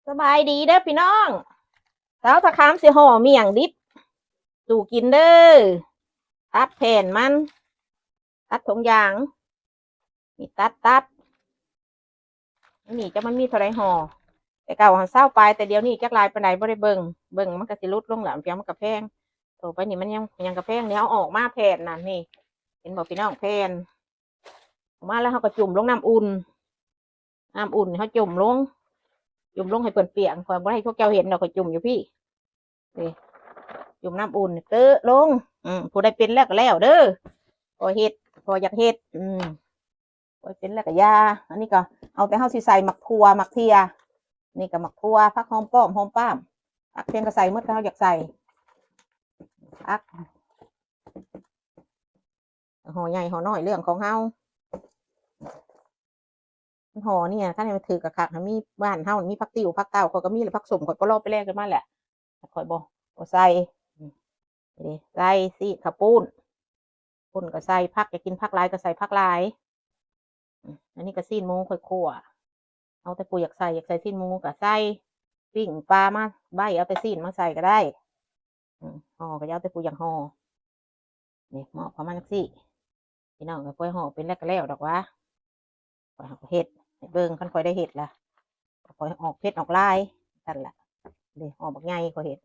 ສະບາຍດີເດີພີ່ນ້ອງ, ສາວຕາຄາມຊິຫໍ່ໝ້ຽງດິບສູ່ກິນເດີ. ຕັດແຜ່ນມັນ, ຕັດຖົງຢາງ, ນີ້ຕັດ ຕັດ. ອັນນີ້ຈັກມັນມີເທົ່າໃດຫໍ່, ແຕ່ເກົ່າຫັ້ນຊາວປາຍ, ແຕ່ດຽວນີ້ຈັກຫຼາຍປານໃດບໍ່ໄດ້ເບິ່ງ, ເບິ່ງມັນກໍຊິຫຼຸດລົງລະ, ມັນກໍແພງ. ໂຕໄປນີ້ມັນຍັງ ຍັງກໍແພງ. ນີ້ເຮົາອອກມາແຜ່ນນັ້ນນີ້, ເຫັນບໍ່ພີ່ນ້ອງ? ແຜ່ນອອກມາແລ້ວເຮົາກໍຈຸ່ມລົງນ້ຳອຸ່ນ, ນ້ຳອຸ່ນເຮົາຈຸ່ມລົງ, ຈຸ່ມລົງໃຫ້ເພິ່ນປຽກ. ຂ້ອຍບໍ່ໃຫ້ພວກເຈົ້າເຫັນດອກ, ຂ້ອຍຈຸ່ມຢູ່ພີ້. ນີ້ ຈຸ່ມນ້ຳອຸ່ນເຕີະລົງ. ອືມ ຜູ້ໃດເປັນແລ້ວກໍແລ້ວເດີ, ພໍເຮັດ ພໍຢາກເຮັດ. ອືມ ບໍ່ເປັນແລ້ວກໍຢ່າ. ອັນນີ້ກໍເອົາແຕ່ເຮົາຊິໃສ່ໝາກຖົ່ວ ໝາກເທຍ, ນີ້ກໍໝາກຖົ່ວ, ຜັກຫອມປ້ອມ ຫອມປ້າມ, ຜັກພຽງກໍໃສ່ໝົດ ຖ້າເຮົາຢາກໃສ່ຜັກ. ຫໍ່ໃຫຍ່ຫໍ່ນ້ອຍເລື່ອງຂອງເຮົາ. ຫໍ່ນີ້ນະ ຄັນໃຫ້ມັນຖືກກະຄັກ ໃຫ້ມີ ບ້ານເຮົາມີຜັກຕິ້ວ ຜັກເຕົ້າ, ຂ້ອຍກໍມີແຫຼະ, ຜັກສົ້ມຂ້ອຍກໍເລາະໄປແລ້ວກັນມາແຫຼະ, ຂ້ອຍບໍ່ ບໍ່ໃສ່. ນີ້ເດ້ ໃສ່ຊີ້ນເຂົ້າປຸ້ນ, ປຸ້ນກໍໃສ່, ຜັກ ຢາກກິນຜັກຫຼາຍກໍໃສ່ຜັກຫຼາຍ. ອັນນີ້ກໍຊີ້ນໝູຂ້ອຍຂົ້ວ, ເອົາແຕ່ຜູ້ຢາກໃສ່ ຢາກໃສ່ຊີ້ນໝູກໍໃສ່, ປີ້ງປາມາໃບ້ ເອົາແຕ່ຊີ້ນມາໃສ່ກໍໄດ້. ຫໍ່ກໍເອົາແຕ່ຜູ້ຢາກຫໍ່. ນີ້ ມອບເຂົ້າມາຈັ່ງຊີ້ ພີ່ນ້ອງເອີຍ. ຂ້ອຍຫໍ່ເປັນແລ້ວກໍແລ້ວດອກຫວາ, ຂ້ອຍເຮັດໃຫ້ເບິ່ງ. ຄັນຂ້ອຍໄດ້ເຮັດລະ ຂ້ອຍອອກເພັດອອກລາຍຊັ້ນລະ. ນີ້ ຫໍ່ບັກໃຫຍ່ຂ້ອຍເຮັດ,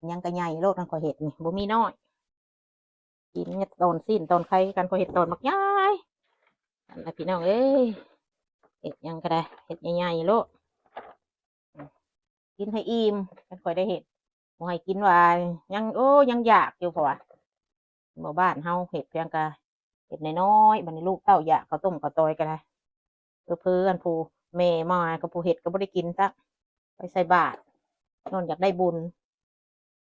ຫຍັງກໍໃຫຍ່ໂລດ. ຄັນຂ້ອຍເຮັດນີ້ ບໍ່ມີນ້ອຍ. ກິນຕອນຊີ້ນຕອນໄຂ່ຄືກັນ, ຂ້ອຍເຮັດຕອນບັກໃຫຍ່. ນັ້ນລະ ພີ່ນ້ອງເອີຍ, ເຮັດຫຍັງກໍໄດ້ ເຮັດໃຫຍ່ໆໂລດ. ກິນໃຫ້ອີ່ມ ຄັນຂ້ອຍໄດ້ເຮັດ, ບໍ່ໃຫ້ກິນວ່າຍັງ ໂອ້ ຍັງຢາກຢູ່. ເພາະວ່າ ບໍ່ ບ້ານເຮົາເຮັດພຽງກະເຮັດນ້ອຍໆ, ບັດນີ້ລູກເຕົ້າຢາກເຂົ້າຕົ້ມເຂົ້າຕອຍກໍໄດ້. ເຜີໆ ອັນຜູ້ແມ່ມາກໍຜູ້ເຮັດກໍບໍ່ໄດ້ກິນຊ້ຳ, ໄປໃສ່ບາດ ຍ້ອນຢາກໄດ້ບຸນ.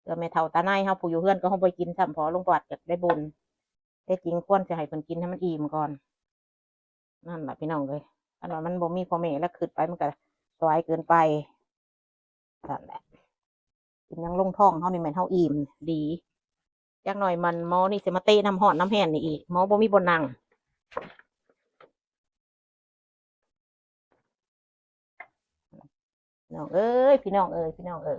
ເທື່ອແມ່ເຖົ້າຕາໃນເຮົາ ຜູ້ຢູ່ເຮືອນກໍເຮົາບໍ່ໄດ້ກິນຊ້ຳ, ເພາະລົງວັດຢາກໄດ້ບຸນ. ແທ້ຈິງຄວນຈະໃຫ້ເພິ່ນກິນໃຫ້ມັນອີ່ມກ່ອນ. ນັ້ນລະ ພີ່ນ້ອງເອີຍ, ຄັນວ່າມັນບໍ່ມີພໍ່ແມ່ແລ້ວ ຄຶດໄປມັນກໍສວາຍເກີນໄປ. ນັ້ນແຫຼະ, ກິນຫຍັງລົງທ້ອງເຮົານີ້ແມ່ນເຮົາອີ່ມດີ. ຈັກໜ່ອຍມັນ ໝໍນີ້ຊິມາເຕະນ້ຳຮ້ອນນ້ຳແຮ້ນນີ້ອີກ, ໝໍບໍ່ມີບ່ອນນັ່ງ. ນ້ອງເອີຍ ພີ່ນ້ອງເອີຍ ພີ່ນ້ອງເອີ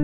ຍ.